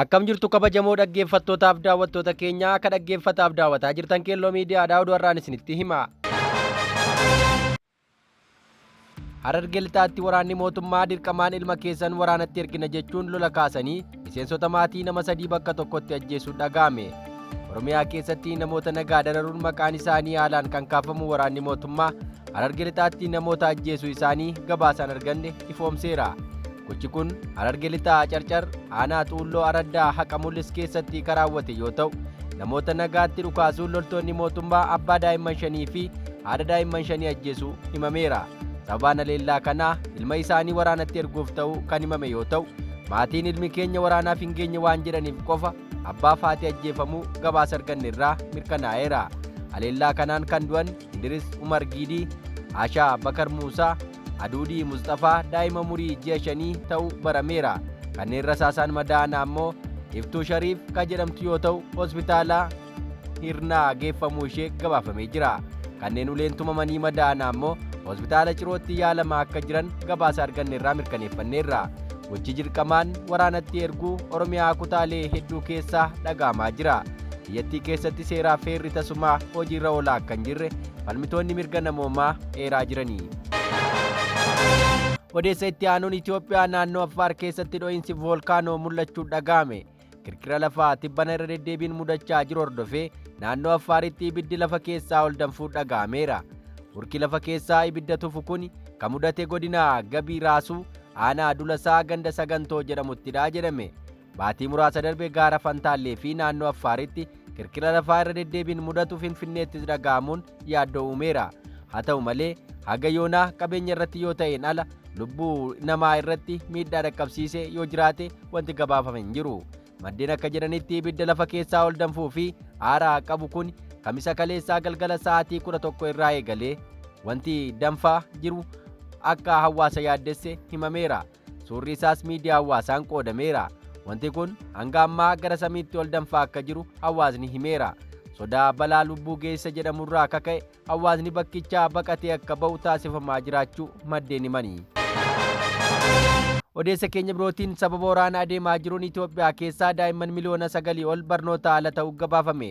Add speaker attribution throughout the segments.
Speaker 1: Akkam jirtu kabajamoo dhaggeeffattootaaf daawwattoota keenya akka dhaggeeffataaf daawwataa jirtan Keelloo Miidiyaadhaa oduu har'aan isinitti hima. Harargee Lixaatti waraanni mootummaa dirqamaan ilma keessan waraanatti ergina jechuun lola kaasanii miseensota maatii nama sadii bakka tokkotti ajjeesuun dhaga'ame. Oromiyaa keessatti namoota nagaa dararuun maqaan isaanii haalaan kan kaafamu waraanni mootummaa Harargee Lixaatti namoota ajjeesuu isaanii gabaasaan arganne ifoomseera. Gochi kun Harargee Lixaa Carcar aanaa Xuulloo Araddaa Haqa Mul'is keessatti kan raawwate yoo ta'u, namoota nagaatti dhukaasuun loltoonni mootummaa abbaa daa'imman shanii fi haadha daa'imman shanii ajjeesuu himameera. Sababaan haleellaa kanaa ilma isaanii waraanatti erguuf ta'uu kan himame yoo ta'u, maatiin ilmi keenya waraanaaf hin geenye waan jedhaniif qofa abbaaf haati ajjeefamuu gabaasa arganne irraa mirkanaa'eera. Haleellaa kanaan kan du'an Indiris Umar Giidii, Ashaa Bakar Muusaa, Aduudii Musxafaa daa'ima umurii ji'a shanii ta'uu barameera. Kanneen rasaasaan madaa'an ammoo Iftuu Shariif kan jedhamtu yoo ta'u hospitaala Hirnaa geeffamuu ishee gabaafamee jira. Kanneen uleen tumamanii madaa'an ammoo hospitaala Cirootti yaalamaa akka jiran gabaasa arganne irraa mirkaneeffanneerra. Gochi dirqamaan waraanatti erguu Oromiyaa kutaalee hedduu keessaa dhaga'amaa jira. Biyyattii keessatti seeraaf heerri tasumaa hojiirra oolaa akka hin jirre falmitoonni mirga namoomaa eeraa jiranii. Odeessa itti aanuun Itoophiyaa naannoo Affaar keessatti dho'iinsi voolkaanoo mul'achuu dhaga'ame. Kirkira lafaa tibbana irra deddeebiin mudachaa jiru hordofee naannoo Affaaritti ibiddi lafa keessaa ol danfuu dhaga'ameera. Hurki lafa keessaa ibidda tufu kun kan mudate godina Gabii Raasuu aanaa Dulasaa ganda Sagantoo jedhamuttidha jedhame. Baatii muraasa darbe gaara Fantaallee fi naannoo Affaaritti kirkira lafaa irra deddeebiin mudatu Finfinneettis dhaga'amuun yaaddoo uumeera. Haa ta'u malee haga yoonaa qabeenya irratti yoo ta'een ala lubbuu namaa irratti miidhaa dhaqqabsiise yoo jiraate wanti gabaafame hin jiru. Maddeen akka jedhanitti ibidda lafa keessaa ol danfuu fi aara qabu kun Kamisa kaleessaa galgala sa'aatii 11 irraa eegalee wanti danfaa jiru akka hawaasa yaaddesse himameera. Suurri isaas miidiyaa hawaasaan qoodameera. Wanti kun hanga ammaa gara samiitti ol danfaa akka jiru hawaasni himeera. Sodaa balaa lubbuu geessa jedhamurraa akka ka'e hawaasni bakkichaa baqatee akka ba'u taasifamaa jiraachuu maddeen himani. Odeessa keenya birootiin sababa waraana adeemaa jiruun Itoophiyaa keessaa daa'imman miliyoona sagalii ol barnoota ala ta'uu gabaafame.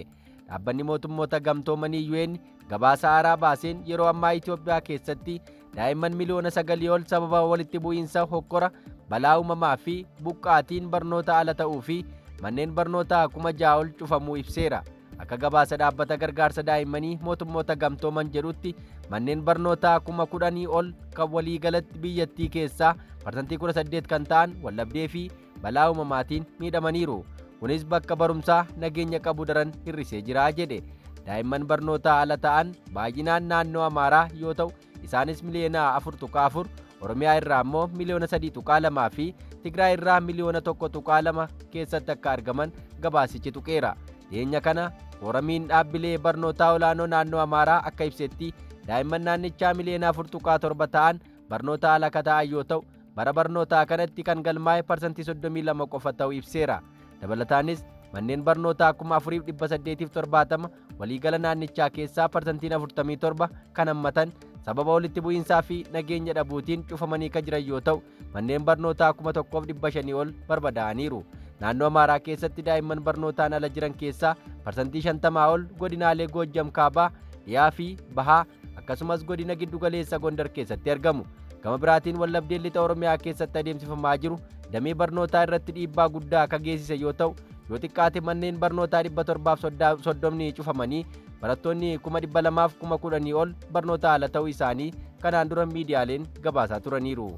Speaker 1: Dhaabbanni mootummoota gamtoomanii UN gabaasa haaraa baaseen yeroo ammaa Itoophiyaa keessatti daa'imman miliyoona sagalii ol sababa walitti bu'iinsa hokkora balaa uumamaa fi buqqaatiin barnoota ala ta'uu fi manneen barnootaa 6,000 ol cufamuu ibseera. Akka gabaasa dhaabbata gargaarsa daa'immanii mootummoota gamtooman jedhutti manneen barnootaa 10,000 ol kan waliigalatti biyyattii keessaa parsantii 18 kan ta'an waldhabdee fi balaa uumamaatiin miidhamaniiru. Kunis bakka barumsaa nageenya qabu daran hir'isee jira jedhe. Daa'imman barnootaa ala ta'an baay'inaan naannoo Amaaraa yoo ta'u isaanis miliyoona 4.4, Oromiyaa irraa immoo miliyoona 3.2 fi Tigraay irraa miliyoona 1.2 keessatti akka argaman gabaasichi tuqeera. Dhiyeenya kana fooramiin dhaabbilee barnootaa olaanoo naannoo Amaaraa akka ibsetti daa'imman naannichaa miliyoona 4.7 ta'an barnoota ala ka ta'an yoo ta'u bara barnootaa kanatti kan galmaa'e parsantii 32 qofa ta'uu ibseera. Dabalataanis manneen barnootaa 4,870 waliigala naannichaa keessaa parsantiin 47 kan hammatan sababa walitti bu'iinsaa fi nageenya dhabuutiin cufamanii kan jiran yoo ta'u manneen barnootaa 1,500 ol barbadaa'aniiru. Naannoo Amaaraa keessatti daa'imman barnootaan ala jiran keessaa parsantii 50 ol godinaalee Goojjam Kaabaa, Dhiyaa fi Bahaa akkasumas godina giddugaleessa Gondar keessatti argamu. Gama biraatiin wallabdeen lixa Oromiyaa keessatti adeemsifamaa jiru damee barnootaa irratti dhiibbaa guddaa akka geessise yoo ta'u yoo xiqqaate manneen barnootaa 730 cufamanii barattoonni 210,000 ol barnoota ala ta'uu isaanii kanaan dura miidiyaaleen gabaasaa turaniiru.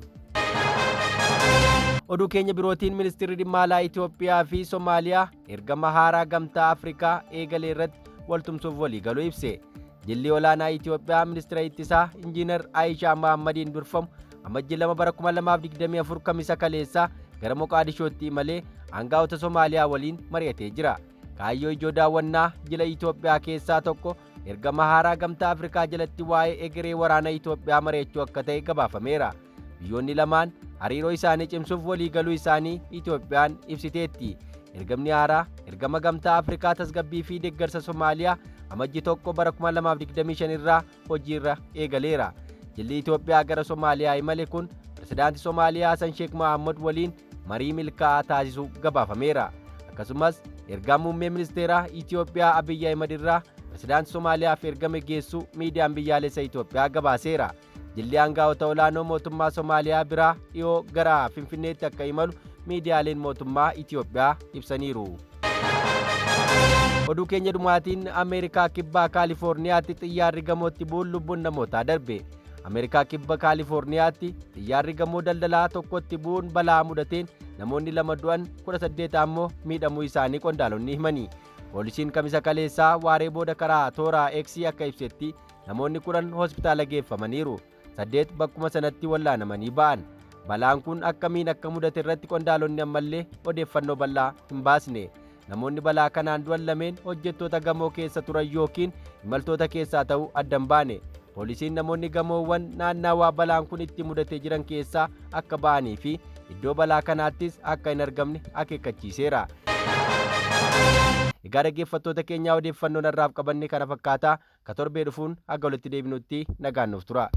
Speaker 1: Oduu keenya birootiin ministeerri dhimma alaa Itoophiyaa fi Somaaliyaa ergama haaraa gamtaa Afrikaa eegale irratti waltumsuuf waliigaluu ibse. Jilli olaanaa Itoophiyaa ministeera ittisaa Injiinar Ayishaa Mahaammadiin durfamu Amajji 2 bara 2024 Kamisa kaleessaa gara Moqaadishootti imalee aangaa'ota Somaaliyaa waliin mari'atee jira. Kaayyoo ijoo daawwannaa jila Itoophiyaa keessaa tokko ergama haaraa gamtaa Afrikaa jalatti waa'ee egeree waraana Itoophiyaa mari'achuu akka ta'e gabaafameera. Biyyoonni lamaan hariiroo isaanii cimsuuf waliigaluu isaanii Itoophiyaan ibsiteetti. Ergamni haaraa ergama gamtaa Afrikaa tasgabbii fi deeggarsa Somaaliyaa Amajji 1 bara 2025 irraa hojiirra eegaleera. Jilli Itoophiyaa gara Somaaliyaa imale kun pirezidaantii Somaaliyaa Hasan Sheek Mohaammed waliin marii milkaa'aa taasisuu gabaafameera. Akkasumas ergaa muummee ministeeraa Itoophiyaa Abiyyi Ahimad irraa pirezidaantii Somaaliyaaf ergame geessuu miidiyaan biyyaalessa Itoophiyaa gabaaseera. Jilli aangaa'ota olaanoo mootummaa Somaaliyaa biraa dhiyoo gara Finfinneetti akka imalu miidiyaaleen mootummaa Itoophiyaa ibsaniiru. Oduu keenya dhumaatiin Ameerikaa Kibbaa Kaalifoorniyaatti xiyyaarri gamootti bu'uun lubbuun namootaa darbe. Ameerikaa Kibba Kaalifoorniyaatti xiyyaarri gamoo daldalaa tokkotti bu'uun balaa mudateen namoonni 2 du'an, 18 ammoo miidhamuu isaanii qondaalonni himani. Poolisiin Kamisa kaleessaa waaree booda karaa toora X akka ibsetti namoonni 10 hospitaala geeffamaniiru. 8 bakkuma sanatti wallaanamanii ba'an. Balaan kun akkamiin akka mudate irratti qondaalonni ammallee odeeffannoo bal'aa hin baasne. Namoonni balaa kanaan du'an lameen hojjettoota gamoo keessa turan yookiin imaltoota keessaa ta'uu adda hin baane. Poolisiin namoonni gamoowwan naannawaa balaan kun itti mudatee jiran keessaa akka ba'anii fi iddoo balaa kanaattis akka hin argamne akeekkachiiseera. Egaa dhaggeeffattoota keenyaa, odeeffannoon har'aaf qabanne kana fakkaataa. Ka torbee dhufuun haga walitti deebinutti nagaan nuuf tura.